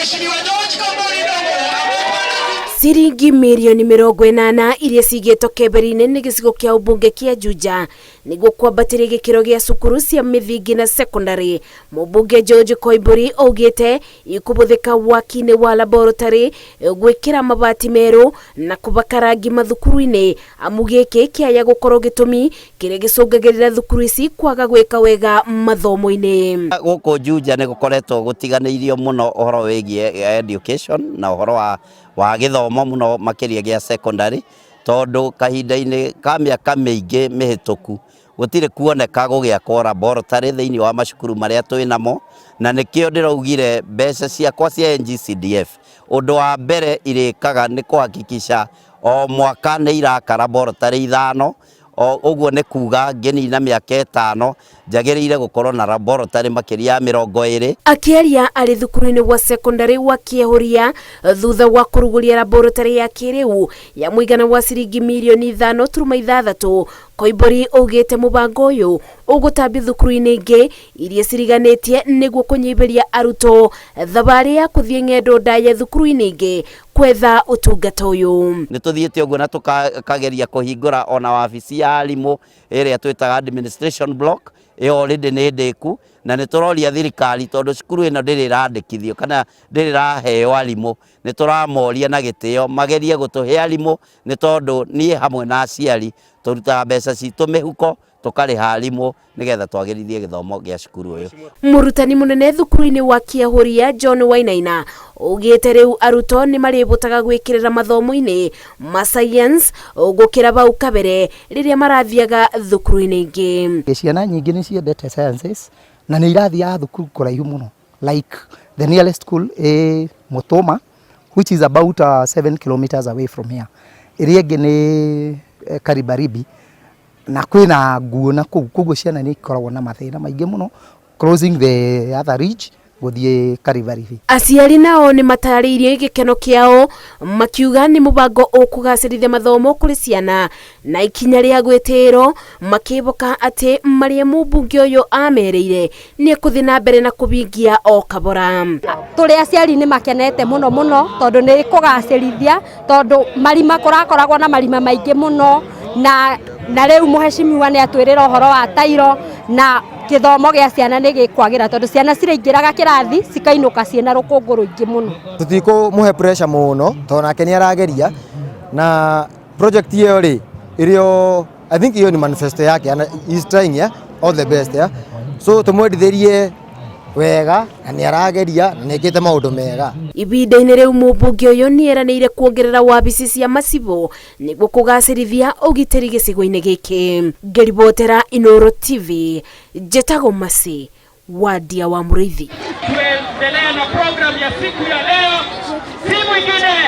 Mheshimiwa George Koimburi Ndung'u. Ciringi mirioni 80 iria cigĩtwo keberi-inĩ nĩ gĩcigo kĩa ũmbunge kĩa Juja nĩguo kwambatĩria gĩkĩro gĩa cukuru cia mĩthingi na sekondari. Mũmbunge George Koimburi augĩte ikũbũthĩka waki-inĩ wa laboratory, gwĩkĩra mabati merũ na kũbaka rangi mathukuru-inĩ, amu gĩkĩ kĩaya gũkorwo gĩtũmi kĩrĩa gĩcũngagĩrĩra thukuru ici kwaga gwĩka wega mathomo-inĩ. Gũkũ Juja nĩ gũkoretwo gũtiganĩirio mũno ũhoro wĩgiĩ education na ũhoro wa gĩthomo, mũno makĩria gĩa secondary, tondũ kahinda-inĩ ka mĩaka mĩingĩ mĩhĩtũku gũtirĩ kuoneka gũgĩakwo laboratory thĩinĩ wa macukuru marĩa twĩ namo. Na nĩkĩo ndĩraugire mbeca ciakwa cia NGCDF, ũndũ wa mbere irĩkaga nĩ kũhakikisha o mwaka nĩ iraka laboratory 5. O ũguo nĩ kuga ngĩnina mĩaka 5 njagĩrĩire gũkorwo na laboratory makĩria ya 20. Akĩaria arĩ thukuru-inĩ wa sekondari wa Kĩehuria thutha wa kũrugũria laboratory ya kĩrĩu ya mũigana wa ciringi mirioni 5.6, Koimburi augĩte mũbango ũyũ ũgũtambio thukuru-inĩ ingĩ iria ciriganĩtie nĩguo kũnyihĩria arutwo thabarĩ ya kũthiĩ ng'endo ndaya thukuru-inĩ ingĩ kwetha ũtungata ũyũ. Nĩ tũthiĩte ũguo na tũkageria kũhingũra ona wabici ya arimũ ĩrĩa twĩtaga administration block. Ĩyo already nĩ ndĩku, na nĩ tũroria thirikari, tondũ cukuru ĩno ndĩrĩ ĩrandĩkithio kana ndĩrĩ ĩraheo arimũ, nĩ tũramoria na gĩtĩo magerie gũtũhe arimũ, nĩ tondũ niĩ hamwe na aciari tũrutaga mbeca citũ mĩhuko tũkarĩha arimũ nĩgetha twagĩrithie gĩthomo gĩa cukuru ũyũ. Mũrutani mũnene thukuru-inĩ wa Kĩahuria John Wainaina augĩte rĩu arutwo nĩ marĩbotaga gwĩkĩrĩra mathomo-inĩ ma science gũkĩra bau kabere rĩrĩa marathiaga thukuru-inĩ ingĩ. Ciana nyingĩ nĩ ciendete sciences na nĩ irathiaga thukuru kũraihu mũno, like the nearest school ĩ Mutuma, which is about 7 kilometers away from here. Ĩrĩa ĩngĩ nĩ Karibaribi, na kwĩna nguo na kũu, koguo ciana nĩ ikoragwo na mathĩna maingĩ mũno crossing the other ridge gũthiĩ Karibaribi. Aciari nao nĩ matarĩirie gĩkeno kĩao makiuga nĩ mũbango ũkũgacĩrithia mathomo kũrĩ ciana na ikinya rĩa gwĩtĩĩrwo, makĩboka atĩ marĩa mũmbunge ũyũ amerĩire nĩ ekũthiĩ na mbere na kũhingia o kabora. Tũrĩ aciari nĩ makenete mũno mũno, tondũ nĩ kũgacĩrithia, tondũ marima kũrakoragwo na marima maingĩ mũno, na rĩu mũheshimiwa nĩ atwĩrĩra ũhoro wa tairo, na gĩthomo gĩa ciana nĩ gĩkwagĩra, tondũ ciana ciraingĩraga kĩrathi cikainũka ciĩna rũkũngũ rũingĩ mũno. Tũtikũmũhe pressure mũno, tondũ nake nĩ arageria na project ĩyo rĩ ĩrĩo. I think hiyo ni manifesto yake and he's trying, yeah, all the best, yeah. So tumwendithĩrie wega, na nĩ arageria na nĩ ekĩte maũndũ mega. Ibinda-inĩ rĩu mũmbunge ũyũ nĩ eranĩire kuongerera wabici cia macibũ nĩguo kũgacĩrithia ũgitĩri gĩcigo-inĩ gĩkĩ. Ngĩribotera Inooro TV, njĩtagwo Masi Wadia wa Mũrĩithi. Tuendelee na program ya siku ya leo, si mwingine.